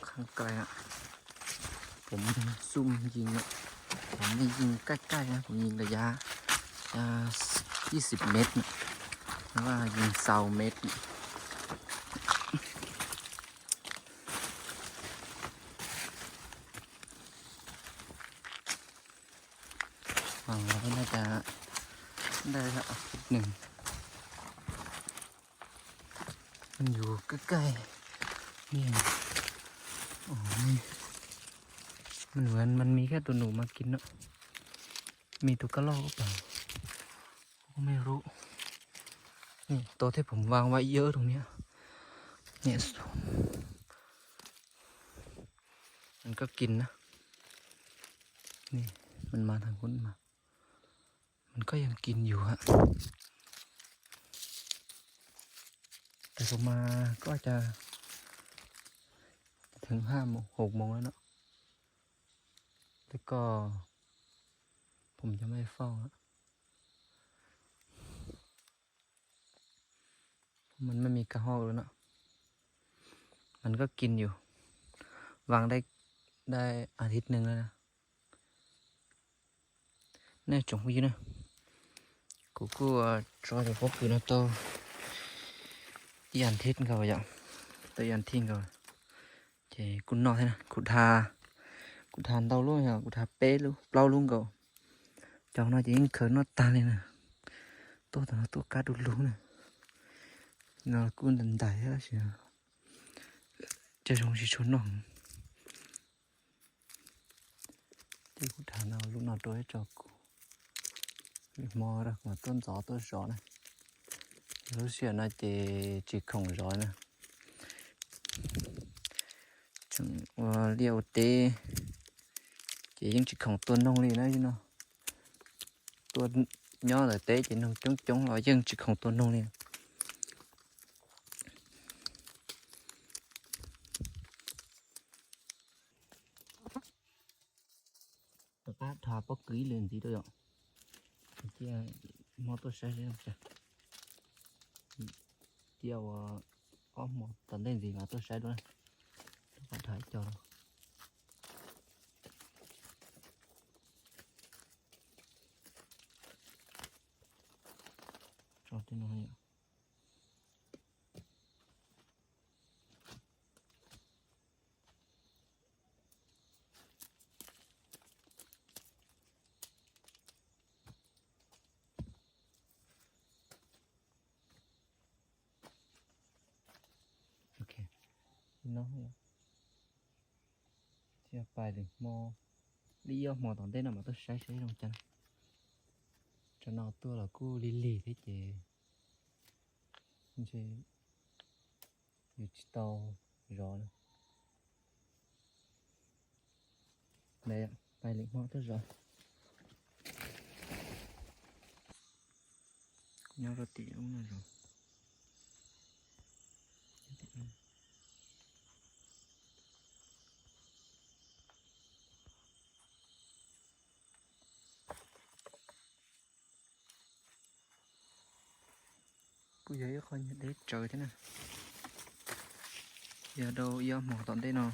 ຂ້າງໄກນະ ຜົມຊູມຍິງນະ ຜົມບໍ່ໄດ້ຍິງໃກ້ໆນະ ຜົມຍິງໄລຍະ ອ່າ ຊາວເມດນະ ຫຼືວ່າຍິງຊາວເມດນະ. ຫວັງວ່າໜ້າຈະໄດ້ລະ ອາທິດໜຶ່ງ ມັນຢູ່ໃກ້ໆນີ້. ໂອ້ຍ ມັນເໝືອນມັນມີແຄ່ຕົວໜູມາກິນເນາະ ມີຕົວກະລອກຫຼືເປົ່າ ກໍໄມ່ຮູ້. ນີ້ ຕົວທີ່ຜົມວາງໄວ້ເຢີະຕົງເນີ້ຍ ນີ້ ມັນກໍກິນນະ ນີ້ ມັນມາທາງພຸ້ນມາ ມັນກໍຍັງກິນຢູ່ຮະ ແຕ່ຜົມມາກໍອາດຈະເຖິງຫ້າໂມງ ຫົກໂມງແລ້ວເນາະ ແລ້ວກໍຜົມຈະໄມ່ເຝົ້າລະ. ມັນໄມ່ມີກະຮອກແລ້ວເນາະ ມັນກໍກິນຢູ່ ວາງໄດ້ ໄດ້ອາທິດໜຶ່ງແລ້ວນະ. ແນ່ ຈົ່ງຮູ້ຢູ່ນະ ກູກູ ອາ ຈອຍ ເດີ ພໍຄືນະ ໂຕ ອີອັນທິດເຂົາຢາກ ໂຕ ອີອັນທິດເຂົາ ເຈ ກຸນນອກແທ້ນະ ກູທາ ກູທາເຕົ້າລຸງ ກູທາເປ້ລຸງ ເປົ່າລຸງກໍ ຈອງນອກຈະຍິງເຂີນນອກຕາເລີຍນະ ໂຕຕາໂຕກາດູລຸງນະ ນອກກຸນດັນໄດແລ້ວຊິ ຈະຊົງຊິຊົນນອກ ເຈົ້າ ກູຖານເອົາລູກນອກໂຕໃຫ້ຈອກກູ ມອລະ ມາຕົ້ນຈອຕົ້ນຈອນະ ລູກເສຍນະ ເຈ ຈິກຂອງຈອນະ ຈຶ່ງວ່າລ້ຽວເຕ ເຈ ຍິງຈິກຂອງຕົວນົງລີນະ ຢູ່ເນາະ ຕົວຍໍລະເຕ ເຈ ນົງຈົງໆ ລະຍິງຈິກຂອງຕົວນົງລີນະ. ຕະກະຖາປອກກີເລີນຊິໂດຍອະ ເຈຍມອໂຕໄຊເລີຍຈະ ເຈຍວ່າອອກມອຕອນເລ່ນຊິມາໂຕໄຊໂດຍນະ ຕະກະຖາຈອ ຈອດທີ່ນັ້ນ ໂອເຄ ພີ່ນ້ອງ ເສຍໄປເລີຍ ມອ ລີອອກມອຕອນເດນອະ ມາໂຕໄຊໃຊ້ລົງຈັນ ຈະນອກຕົວລະກູລີລີເດເຈ ມັນຊິ Digital ລໍນະ ໄດ້ລະ ໄປເລີຍ ຮອດແລ້ວ ຍອດໂຣຕີລົງມາ Pui yai khoi nhật đế trời thế này. Giờ đâu, giờ mỏ tận đây nó.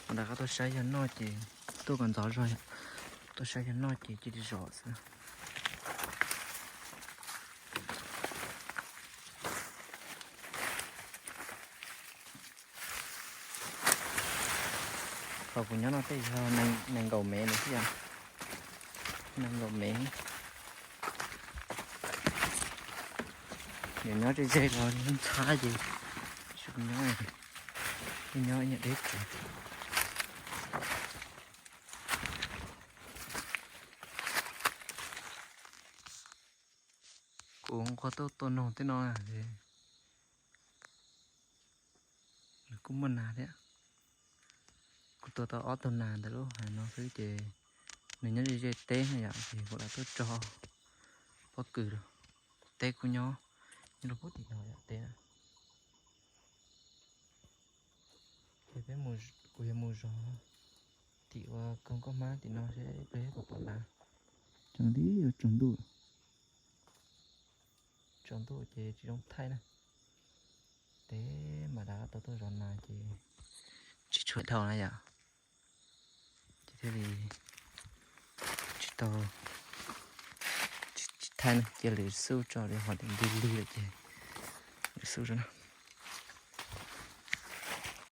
Mà đã có tôi sai giờ nó chỉ, tôi còn gió rồi. Tôi sai giờ nó chỉ, chỉ đi gió xưa. Kho kū nyo no te yo nang, nang gau me ne sia. Nang gau me. Yo nyo te je lo nang cha je. Shu nyo. Nyo nya de. Kū kho to to no te no ya de. Kū mā nā te. Kū to to o to nā te lo, ha no su je. Nū nyo je te ya, je kū la to cho. Pō kū lo. Te kū nyo. Nyo lo pō ti no ya te. Te pe mu, kū ya mu jo. Ti wa kōng ko ma ti no se pe ko pa la. Chang di yo chang du. Chang du je chi jong thai na. Te ma da to to jon na je. Chi Chuột đầu này à? Chị thế thì chị to. Chị, chị thay này, chị lưới su cho để họ đến đi đi là chị. Lưới su cho nó.